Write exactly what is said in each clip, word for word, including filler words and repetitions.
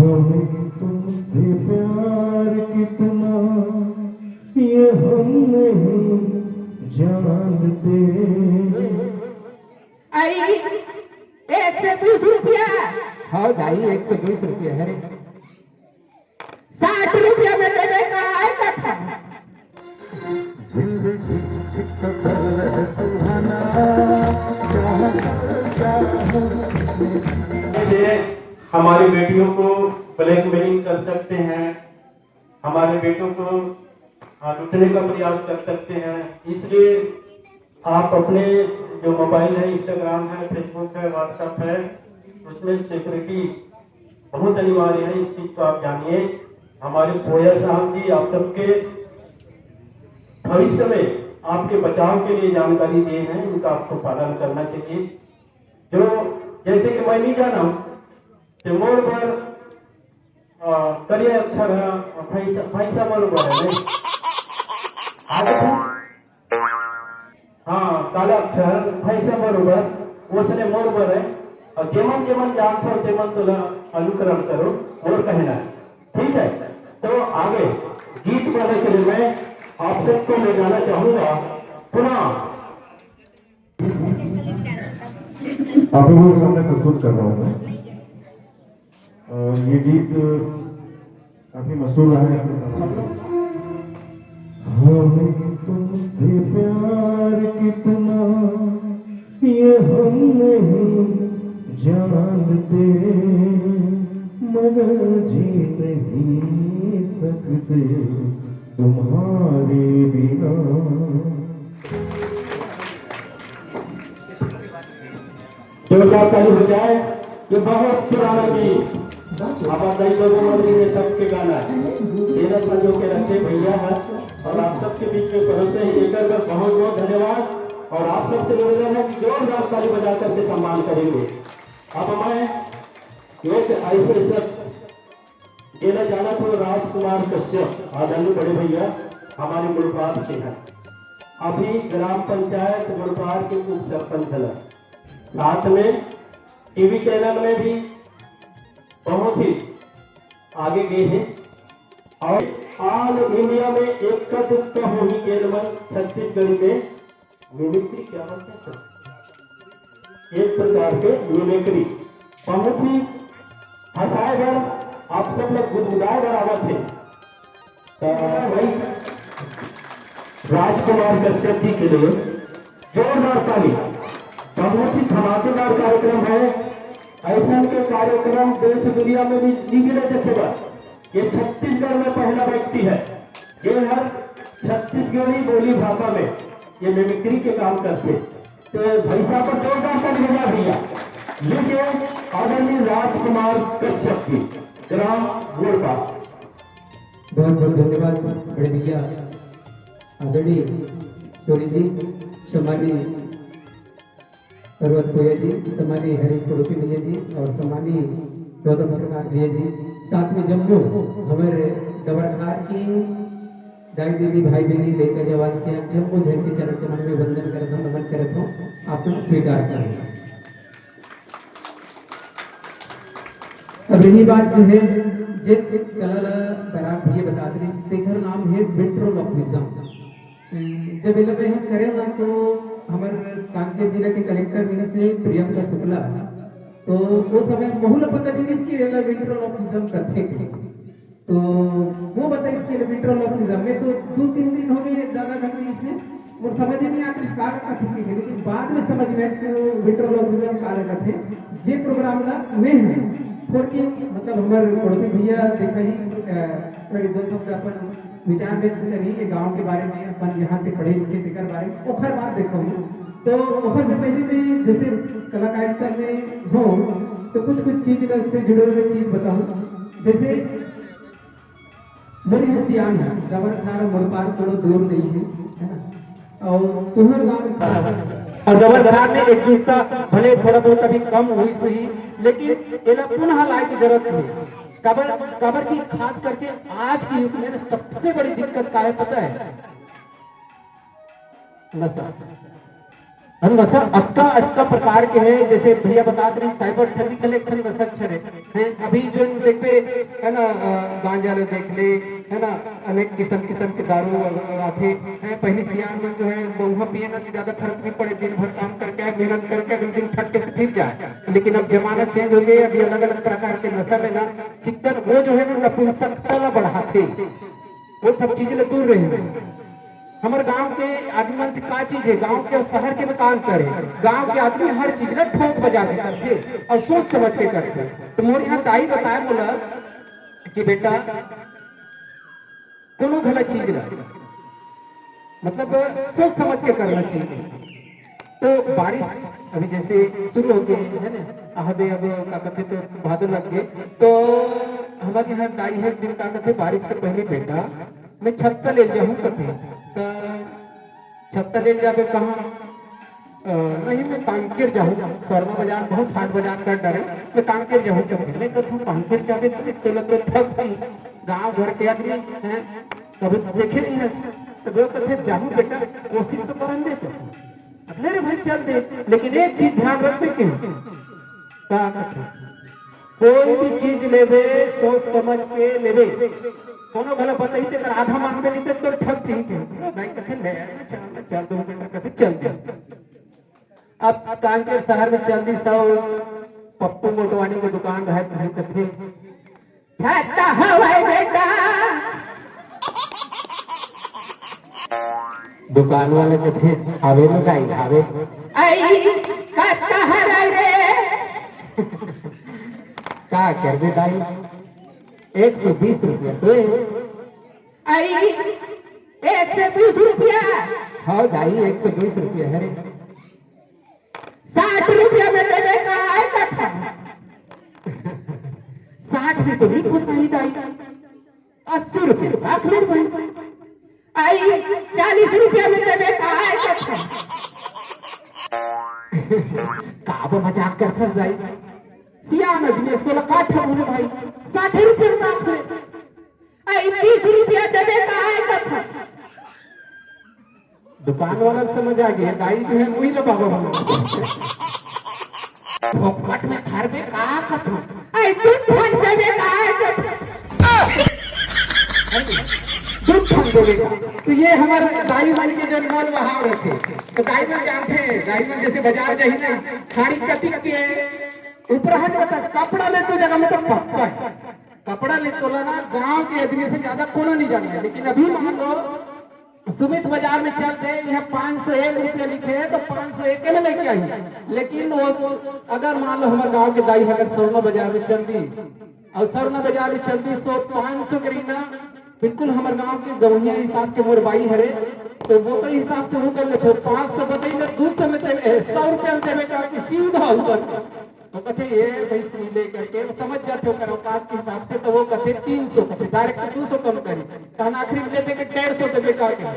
हमें तुमसे प्यार कितना, ये हम नहीं जानते। आई, एक सौ बीस रुपया। हाँ भाई, एक सौ बीस रुपया है रे। साठ रुपया में देवे का है कथा। जिंदगी एक सफर है सुहाना, जहाँ क्या हो। से हमारी बेटियों को ब्लैकमेलिंग कर सकते हैं, हमारे बेटों को, आ, लूटने का प्रयास कर सकते हैं। इसलिए आप अपने जो मोबाइल है, इंस्टाग्राम है, फेसबुक है, व्हाट्सएप है, उसमें सिक्योरिटी बहुत अनिवार्य है। इस चीज को आप जानिए। हमारे पोया साहब जी आप सबके भविष्य में आपके बचाव के लिए जानकारी दिए हैं, इनका आपको पालन करना चाहिए। जो जैसे कि मैं नहीं जाना कि मोर पर अ, करिया अक्षर ह भैंसा, भैंसा बरोबर है, नहीं? आगे था? हाँ, काला अक्षर भैंसा बरोबर, ओसने मोर बर है। और जेमन जेमन जानथो, तेमन तोला अनुकरण करो, मोर कहना है। ठीक है, तो आगे गीत बढ़े के लिए मैं आप सबको ले जाना चाहूंगा पुनः। आप लोगों के सामने प्रस्तुत कर रहा हूँ मैं। अ, ये गीत काफी मशहूर रहा है अपने समय में। हमें तुमसे प्यार कितना, ये हम नहीं जानते, मगर जी नहीं सकते तुम्हारे बिना। जोरदार ताली हो जाए। ये बहुत पुराना गीत, आप बताइए, लोगों मंदिर में सबके गाना है। ये ना संजो के रखे भैया है, और आप सबके बीच में परोसे हैं। एक बार बहुत बहुत धन्यवाद, और आप सबसे निवेदन है कि जोरदार ताली बजा करके सम्मान करेंगे। अब मैं एक ऐसे शख्स जेला जाना तो राजकुमार कश्यप, आदरणीय बड़े भैया, हमारे मुड़पार से हैं। अभी ग्राम पंचायत मुड़पार के उप सरपंच हैं। साथ में टीवी चैनल में भी बहुत ही आगे गए हैं और ऑल इंडिया में एक का दुक्का हो ही गेल मन छत्तीसगढ़ी में मिमिक्री क्या बोलते हैं सर? एक प्रकार के मिमिक्री बहुत ही हंसाए बर, आप सब लोग गुदगुदाए बर आवत हे। तो भाई राजकुमार कश्यप जी के लिए जोरदार ताली। बहुत ही धमाकेदार कार्यक्रम है। ऐसा के कार्यक्रम देश दुनिया में भी नहीं मिले देखे बर। ये छत्तीसगढ़ में पहला व्यक्ति है, ये हर छत्तीसगढ़ी बोली भाषा में ये मिमिक्री के काम करते। तो भाई साहब को जोरदार ताली बजा भैया। ये जो आदरणीय राजकुमार कश्यप जी, ग्राम गोड़पा। बहुत बहुत धन्यवाद बड़े भैया, आदरणीय सूरी जी, सम्मानीय पर्वत भैया जी, सम्मानीय हरीश पड़ोसी भैया जी और सम्मानीय गौतम सरकार भैया जी, साथ में जम्मो हमारे डबरखार की दाई दीदी भाई बहनी लइका जवान से जम्मो झन के चरण कमल में वंदन करत हूँ, नमन करत हूँ, आप लोग स्वीकार करें। अब यही बात जो है, जे कला ला बराबर ये बता रही, तेकर नाम है विट्रोलॉक्विज्म। जब एला हम करे ना तो हमारे कांकेर जिला के कलेक्टर रहे से प्रियंका शुक्ला, तो वो समय महू ला पता नहीं कि एला विट्रोलॉक्विज्म करथे के। तो वो बताइस कि विट्रोलॉक्विज्म में तो दो तीन दिन हो गए, ज्यादा घट गई इसने, और समझ ही नहीं आती इस काला कथे के, लेकिन बाद में समझ में आइस कि वो विट्रोलॉक्विज्म काला कथे। जे प्रोग्राम ला में है, फोर की मतलब हमारे पड़ोसी भैया देखा ही, अ, थोड़ी दो शब्द अपन विचार व्यक्त करी ये गांव के बारे में, अपन यहाँ से पढ़े लिखे तेकर बारे में, ओखर बात देखो। तो ओखर से पहले मैं जैसे कलाकारिता में हूँ, तो कुछ कुछ चीज से जुड़े हुए चीज बताऊँ। जैसे मोर ह सियान है, डबरखार और मोर पार कोनो दूर नहीं है, है ना? और तुहर गाँव में और डबरखार में एकजुटता भले थोड़ा बहुत अभी कम हुई सही, लेकिन एला पुनः लाए की जरूरत है। काबर, काबर की खास करके आज के युग में सबसे बड़ी दिक्कत का है पता है? नशा। अउ नशा अतका अतका प्रकार के हे, जैसे भैया बतात रहिस, साइबर ठगी घलो एक ठन नशा हरे। हैं, अभी जो देखबे, है ना, अ, गांजा ला देख ले, है ना, अनेक किसम किसम के दारू आथे। हैं, पहिली सियान मन जो हे, महुआ पिए ना, तो ज्यादा फरक नइ पड़े, दिन भर काम करके आए, मेहनत करके अगले दिन फट के से फिर जाए। लेकिन अब जमाना चेंज हो गे, अभी अलग अलग प्रकार के नशा में ना चिक्कन, वो जो हे ना, नपुंसकता ला बढ़ाथे। वो सब चीज ले दूर रहे। हमर गांव के आदमी मन से का चीज हे, गांव के अउ शहर के में का अंतर हे? गांव के आदमी हर चीज ला ठोक बजा के करथे अउ सोच समझ के करथे। तो मोर यहाँ दाई बताए मोला कि बेटा, कोनो घला चीज ला मतलब सोच समझ के करना चाहिए। तो बारिश अभी जैसे शुरू हो गे हे ना, आहा दे अब का कथे, तो भादो लग गे। तो हमर यहाँ दाई हे, एक दिन का कथे, बारिश के पहिली बेटा मैं छत्ता ले जाहूँ कथे। तो छत्ता ले जाबे कहाँ? अ, नहीं, मैं कांकेर जाहूँ, सरना बाजार बहुत हाट बाजार कर डरे, मैं कांकेर जाहूँ कथे। मैं कथूँ कांकेर जाबे तो तोला तो ठग दी, गांव घर के आदमी हे, कभी देखे नइ हे। तो वो कथे, जाहूँ बेटा, कोशिश तो करन दे तो। अरे भाई, चल दे, लेकिन एक चीज ध्यान रखबे के, का कथे, कोई भी चीज लेबे, सोच समझ के लेबे। कोनो घला बताही, तेकर आधा मांगबे नहीं, तो तोर ठग दिही के। ओ भाई कथे, ले, चल, चल दो बेटा, कथे, चल दे। अब कांकेर शहर में चल दिस, पप्पू मोटवानी के दुकान रहे, वहीं कथे, छत्ता हवय बेटा। दुकान वाला कथे, "हावे न दाई, हावे।" "अई, कतका हरय रे?" "का करबे दाई, एक सौ बीस रुपया तो हे।" "अई, एक सौ बीस रुपया?" "हाँ दाई, एक सौ बीस रुपया हरे।" "साठ रुपया में देबे का आय कथा?" "साठ में तो नहीं पोसाही दाई, अस्सी रुपया राख ले भाई।" "अई, चालीस रुपया में देबे का आय कथा?" "का बा मजाक करथस दाई, सियान आदमी अस, तोला का ठगहूँ रे भाई, साठ रुपया में राख ले।" "अई, तीस रुपया देबे का आय कथा?" दुकान वाला समझ आ गे, दाई जो हे मुही ल बाबा बना। फोकट में धरबे का कथों? "अई, दू ठन देबे का आय कथा?" दू ठन देबे का। तो ये हमर दाई मन के जो मोल भाव रहिथे, तो दाई मन जानथे, दाई मन जैसे बाजार जाही ना, खाड़ी कतिक के ऊपर हाथ बता, कपड़ा ले तो जगह में तो पक्का हे। कपड़ा ले तोला ना गांव के आदमी से ज्यादा कोनो नहीं जानय। लेकिन अभी मान लो सुमित बाजार में चल दे, यहाँ पाँच सौ एक रुपया लिखे हे, तो पाँच सौ एक में लेके आही। लेकिन वो अगर मान लो हमर गांव के दाई अगर सरना बाजार में चल दी, अउ सरना बाजार में चल दी, सौ, पाँच सौ करीब ना, बिल्कुल हमर गांव के गवइया हिसाब के मोर बाई हरे, तो वो तो हिसाब से वो कर लेथे, पाँच सौ बताही ना, दू सौ में देबे, सौ रुपया में देबे का कि सीधा ऊपर। तो कथे, "ये भाई सुन ले," करके वो समझ जाथे ओकर औकात के हिसाब से, तो वो कथे, "तीन सौ," कथे, direct दू सौ कम करी, तहन आखिरी में ले देके डेढ़ सौ देबे का कहे,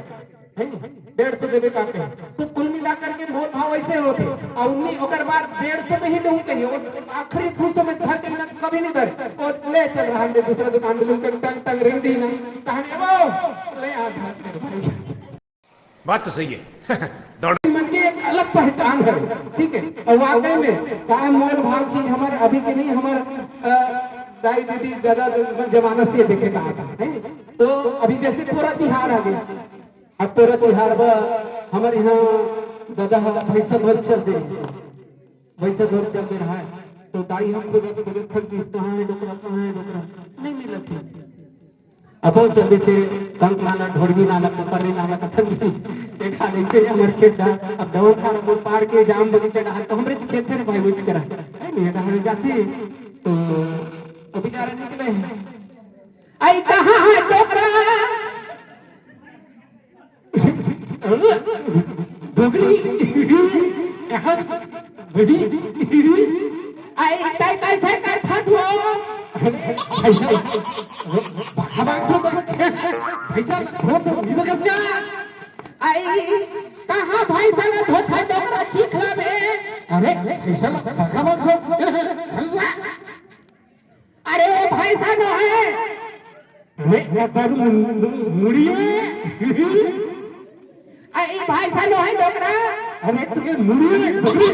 है नी? डेढ़ सौ देबे का कहे। तो कुल मिला करके मोल भाव ऐसे होथे, और उन्नी ओकर बाद डेढ़ सौ में ही लेहूं कहिए, और आखिरी दू सौ में धर के ना कभी नहीं धर, और ले चल रहा है दूसरा दुकान में, टंग टंग टंग रिंग दी ना, तहन वो ले आ भाई। बात तो सही है। दौड़ मन की एक अलग पहचान है, ठीक है। और वाकई में का मोल भाव चीज हमर अभी के नहीं, हमर, अ, दाई दीदी दादा जमाना से देखे का आता है। तो अभी जैसे पोरा तिहार आ गया, अब पोरा तिहार बर हमर यहाँ दादा ह भैंसा धोर चल दे रहिस, भैंसा धोर चल दे रहा है। तो दाई हम खोजत खोजत थक गइस, "कहाँ है डोकरा, कहाँ है डोकरा?" नहीं मिलत है। अब बहुत जल्दी से कंक लाना, ढोरवी लाना, कोपरनी लाना, कथन एक हाल ऐसे हमर खेत डा, अब डौर खाना बोल पार के जाम बगीचा डा, तो हमरे खेत है भाई, उच करा है नहीं, डा हम जाते तो वो बेचारा निकले हैं। "आई कहाँ है डोकरा?" डोकरी, कहाँ बड़ी? आई तय कैसे कर फंसबो? कैसे? बाबा तो पैसा हो तो नहीं बगस क्या? आई कहाँ भाई साला धोखा डोकरा चिखला में? अरे पैसा बाबा तो अरे वो भाई साहब है। मैं कर मुंडू मुड़िए। अरे भाई साहब है डोकरा। अरे तुझे मुड़ी में बकरी।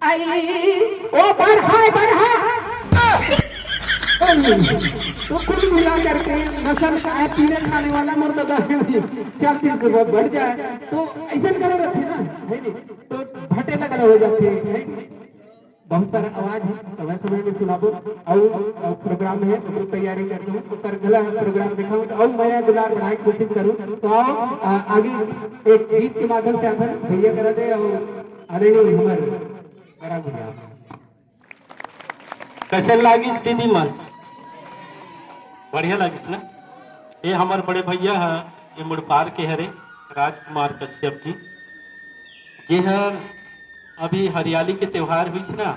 आई, ओ बरहा, बरहा। तो कुल मिला करके नशा में आए पीने खाने वाला मर्द दारू भी चालीस के बाद बढ़ जाए, तो ऐसे करो रखे ना, है नहीं? तो भटे लगल हो जाते हैं, है नहीं? बहुत सारा आवाज है, समय समय में सुनाबो। अउ, अउ प्रोग्राम है, ओकर तैयारी करके हूँ, ओकर अगला प्रोग्राम देखा हूँ, तो अउ मया दुलार बढ़ाए के कोशिश करूँ। तो आओ, आ, आगे एक गीत के माध्यम से अपन भैया करा दे और आदरणीय हमर करा गुलाब। कैसे लागिस दीदी मन? बढ़िया लागिस ना? ये हमर बड़े भैया ह, ये मुड़पार के हरे, राजकुमार कश्यप जी, जेहर अभी हरियाली के त्योहार हुईस ना,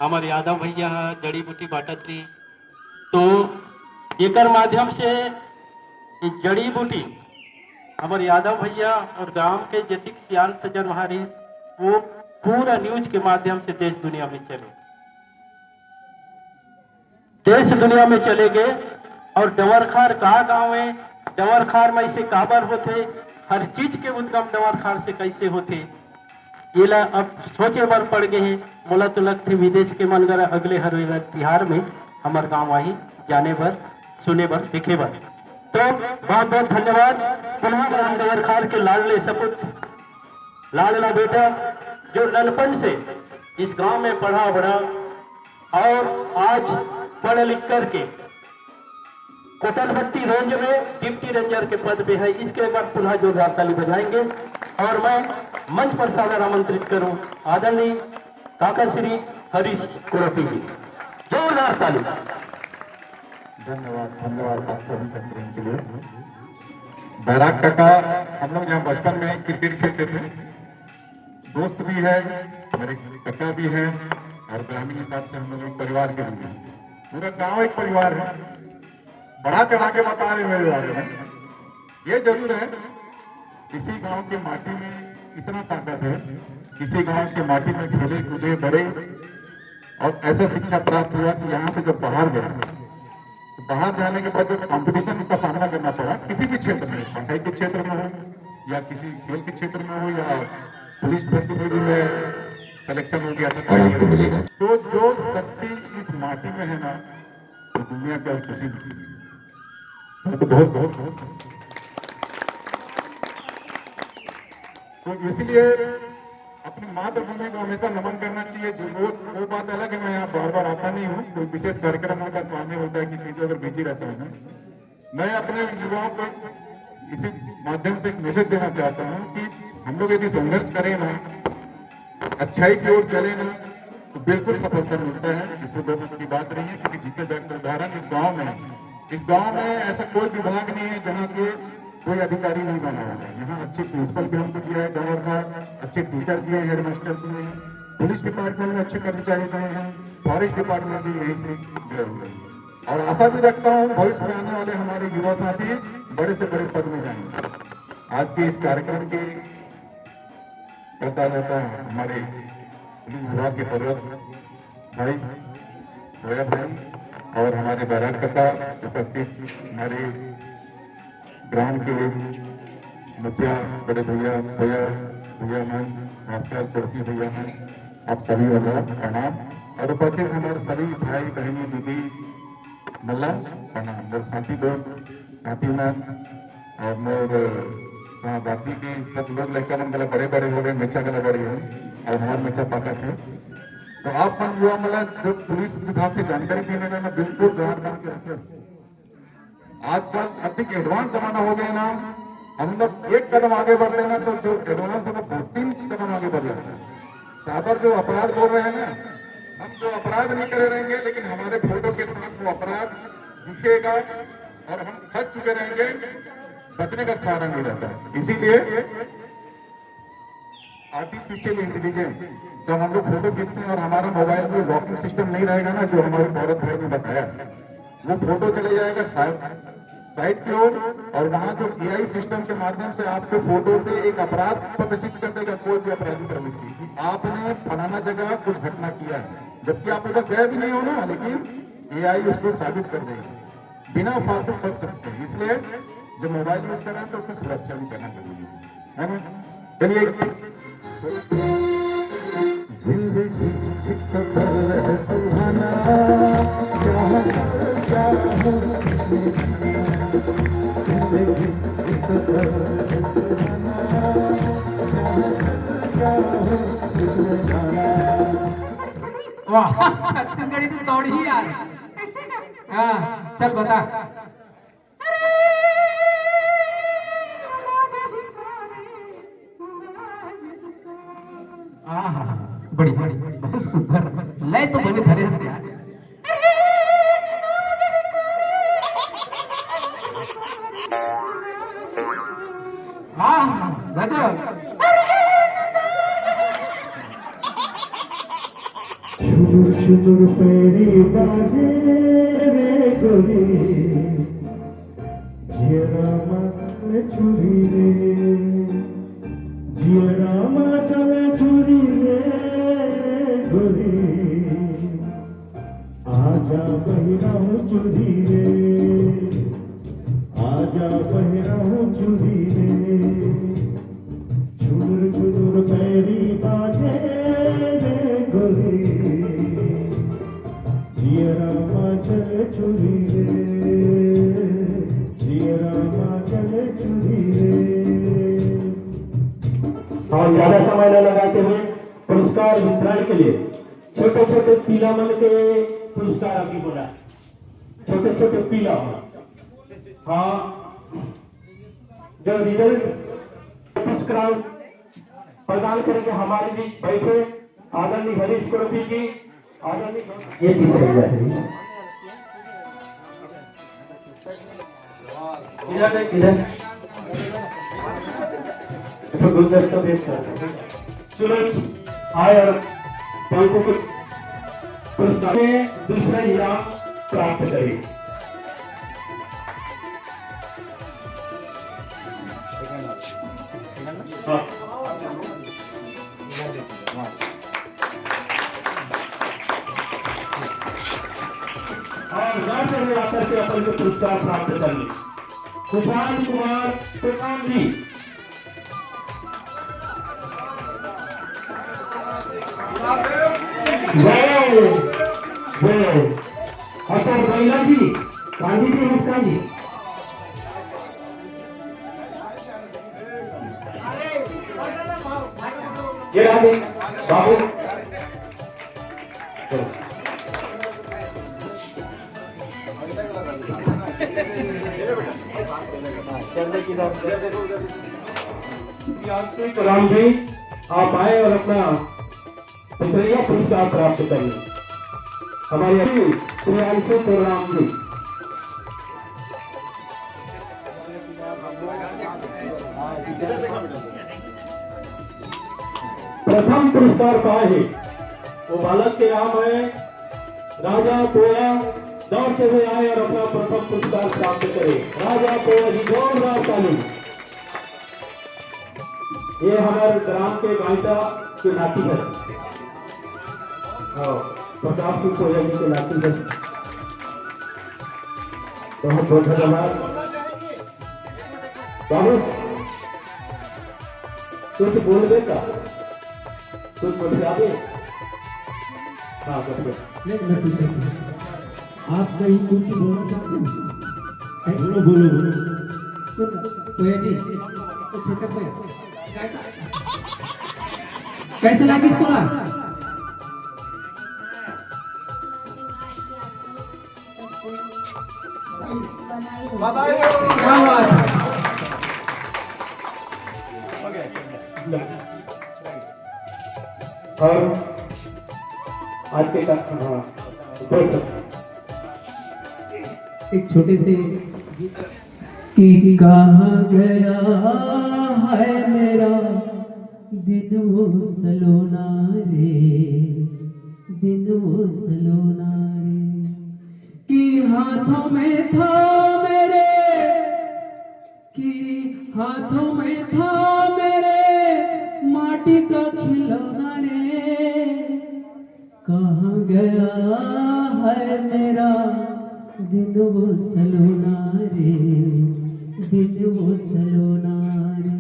हमर यादव भैया ह जड़ी बूटी बांटत रहिस, तो एकर माध्यम से जड़ी बूटी हमर यादव भैया और गांव के जतिक सियान सज्जन वहां रहिस, वो पूरा न्यूज के माध्यम से देश दुनिया में चले, देश दुनिया में चले गए। और डंवरखार का गांव है, डंवरखार में इसे काबर होथे, हर चीज के उद्गम डंवरखार से कैसे होथे, एला अब सोचे बर पड़ गए हे। मोला तो लगथे विदेश के मन कर अगले हर तिहार में हमर गांव आही जाने बर, सुने बर, देखे बर। तो बहुत बहुत धन्यवाद। पुनः हम डंवरखार के लाडले सपूत, लाडला बेटा, जो ललपन से इस गांव में पढ़ा बढ़ा और आज पढ़ लिख करके कोटलपट्टी रेंज में डिप्टी रेंजर के पद पे है, इसके एक बार पुनः जोरदार ताली बजाएंगे। और मैं मंच पर सादर आमंत्रित करूं आदरणीय काका श्री हरीश कुरपी जी, जोरदार ताली। धन्यवाद, धन्यवाद आप सभी का प्रेम के लिए। बैराग काका, हम लोग यहाँ बचपन में क्रिकेट खेलते थे, दोस्त भी है, मेरे काका भी है, और ग्रामीण हिसाब से हम लोग एक परिवार के रूप में, पूरा गांव एक परिवार है। बढ़ा चढ़ा के बता रहे मेरे बारे में। ये जरूर है, किसी गांव के माटी में इतना ताकत है, किसी गांव के माटी में खेले कूदे बड़े और ऐसा शिक्षा प्राप्त हुआ कि यहाँ से जब बाहर गए, तो बाहर जाने के बाद जब कंपटीशन का सामना करना पड़ा, किसी भी क्षेत्र में, पढ़ाई के क्षेत्र में हो या किसी खेल के क्षेत्र में हो या पुलिस भर्ती में भी मैं सिलेक्शन हो गया था। तो जो शक्ति इस माटी में है ना, तो दुनिया का किसी, तो बहुत, बहुत, बहुत। तो इसलिए अपनी मातृभूमि को हमेशा नमन करना चाहिए। जो वो, वो बात अलग है, मैं यहाँ बार बार आता नहीं हूँ, कोई विशेष कार्यक्रम होता है तो आने होता है कि, क्योंकि अगर बिजी रहता हूँ मैं। मैं अपने युवाओं को इसी माध्यम से एक मैसेज देना चाहता हूँ कि हम लोग यदि संघर्ष करें ना, अच्छाई की ओर चले ना, तो बिल्कुल सफलता मिलता है। इसमें दो मत की बात नहीं है, क्योंकि जीते जागते उदाहरण इस गांव में है। इस गांव में ऐसा कोई विभाग नहीं है जहाँ के कोई अधिकारी नहीं बना होगा। यहाँ अच्छे प्रिंसिपल भी हमको दिया है, गवर्नर, अच्छे टीचर दिए हैं, हेडमास्टर दिए हैं, पुलिस डिपार्टमेंट में अच्छे कर्मचारी गए हैं, फॉरेस्ट डिपार्टमेंट भी यहीं से गए हुए हैं। और आशा भी रखता हूँ भविष्य में आने वाले हमारे युवा साथी बड़े से बड़े पद में जाएंगे। आज के इस कार्यक्रम के करता रहता है हमारे पुलिस विभाग के पर्वत भाई, भोया भाई और हमारे बैराग काका, उपस्थित हमारे ग्राम के मुखिया, बड़े भैया, भैया, भैया मन, भास्कर, कोटकी भैया मन, आप सभी वाला प्रणाम। और उपस्थित हमारे सभी भाई, बहनी, दीदी, मल्ला प्रणाम। और साथी दोस्त, साथी मन, और मोर सहपाठी के सब लोग लइका मन गला बड़े बड़े हो गए, मेचा गला बड़े हो और हमार मेचा पाका थे। तो आप मन युवा मन ला जो पुलिस विभाग से जानकारी देने का ना, बिल्कुल ध्यान रख के रखे। आजकल अधिक एडवांस जमाना हो गया ना, हम लोग एक कदम आगे बढ़ते ना तो जो एडवांस है वो दो तीन कदम आगे बढ़ जाता है। साइबर जो अपराध बोल रहे हैं ना, हम जो अपराध नहीं करे रहेंगे, लेकिन हमारे फोटो के साथ वो अपराध दिखेगा और हम फंस चुके रहेंगे, बचने का सहारा नहीं रहता है। इसीलिए आर्टिफिशियल इंटेलिजेंस, जब हम लोग फोटो खींचते हैं और हमारा मोबाइल में लॉकिंग सिस्टम नहीं रहेगा ना, जो हमारे गौरव भाई ने बताया, वो फोटो चले जाएगा साइट, साइट की ओर, और वहां जो एआई सिस्टम के माध्यम से आपके फोटो से एक अपराध प्रदर्शित कर देगा, कोई भी अपराधी प्रवृत्ति कि आपने फलाना जगह कुछ घटना किया है, जबकि आप उधर गए भी नहीं हो ना, लेकिन एआई उसको साबित कर देगा, बिना फालतू फंस सकते हैं। इसलिए जब मोबाइल यूज कर रहे हैं तो उसकी सुरक्षा भी करना जरूरी है। है ना? चलिए। जिंदगी एक सफर है सुहाना, जहाँ चाहो उसमें जाना। जिंदगी एक सफर है सुहाना, जहाँ चाहो उसमें जाना। वाह, छत्तीसगढ़ी तो दौड़ ही यार। हाँ, चल बता। आहा, बढ़िया, बहुत सुंदर। लय तो बने धरे हस यार। आहा, गजब। छुनुर छुनुर पैरी बाजे रे गोरी, जियरा मा चले छुरी रे, जियरा मा चले छुरी रे गोरी। आजा पहिराहूँ चुरी रे, आजा पहिराहूँ चुरी रे। छुनुर छुनुर पैरी बाजे रे गोरी, जियरा मा चले छुरी रे, जियरा मा चले छुरी रे। और ज्यादा समय न लगाते हुए पुरस्कार वितरण के लिए छोटे छोटे पीला मन के पुरस्कार अभी बोला, छोटे छोटे पीला मन। हाँ, जो रिजल्ट पुरस्कार प्रदान करेंगे हमारे बीच बैठे आदरणीय हरीश कुरपी जी, आदरणीय ये तीसरा हुआ है। इधर देख, इधर। तो गुलदस्ता देख सकते हैं। तुरंत आए और बालकों को पुरस्कार में दूसरा इनाम प्राप्त करें। हाँ। और घर से आकर के अपन को पुरस्कार प्राप्त कर ली। खुशहाल कुमार प्रधान जी। वाह, वाह। अच्छा, महिला जी, गांधी जी, नमस्कार जी। ये रहा जी, बाबू। प्रियांशु राम जी, आप आए और अपना दूसरा पुरस्कार प्राप्त कर लें। हमारे अभी प्रियांशु राम जी। प्रथम पुरस्कार पाए हे वो बालक के नाम है राजा पोया, दौड़ते हुए आए और अपना प्रथम पुरस्कार प्राप्त करे। राजा पोया जी, जोरदार ताली। ये हमारे ग्राम के गायता के नाती है। हाँ, प्रताप सिंह पोया जी के नाती है। बहुत बहुत धन्यवाद। बाबू, कुछ बोल दे का? कुछ बतिया दे? हाँ, बतिया। नहीं, मैं पूछा था। आप कहीं कुछ बोलना चाहते हैं? बोलो, बोलो, बोलो। सुन, पोया जी, वो छोटा पोया। कैसे लगी इसको ना? क्या बात है। और आज के का-, हाँ, बोल सकते हैं। एक छोटे से गीत। कि कहाँ गया है मेरा दिन वो सलोना रे, दिन वो सलोना रे, कि हाथों में था मेरे, कि हाथों में था मेरे माटी का खिलौना रे। कहाँ गया है मेरा दिन वो सलोना रे, दिन वो सलोना रे।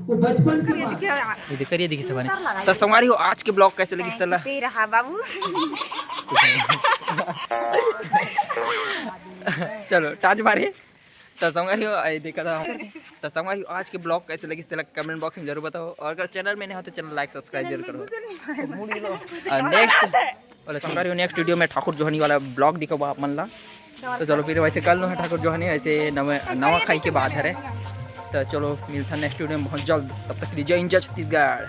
वो ये देख, करिया दिखिस बने। त संगवारी हो, आज के ब्लॉग कैसे लगिस तेला? पे रहा बाबू। चलो, टांज मारे। त संगवारी हो, आई देखा था। त संगवारी हो, आज के ब्लॉग कैसे लगिस तेला कमेंट बॉक्स में जरूर बताओ, और अगर चैनल में नए हो तो चैनल लाइक सब्सक्राइब जरूर करो। और नेक्स्ट, बोले संगवारी हो, नेक्स्ट वीडियो में ठाकुर जोहनी वाला ब्लॉग दिखाबो आप मन ला। तो चलो फिर वैसे कल नु हे ठाकुर जोहनी, ऐसे नवा नवा खाई के बाद हरे। तो चलो मिलता नेक्स्ट वीडियो में बहुत जल्द, तब तक के लिए जय हिंद, जय छत्तीसगढ़।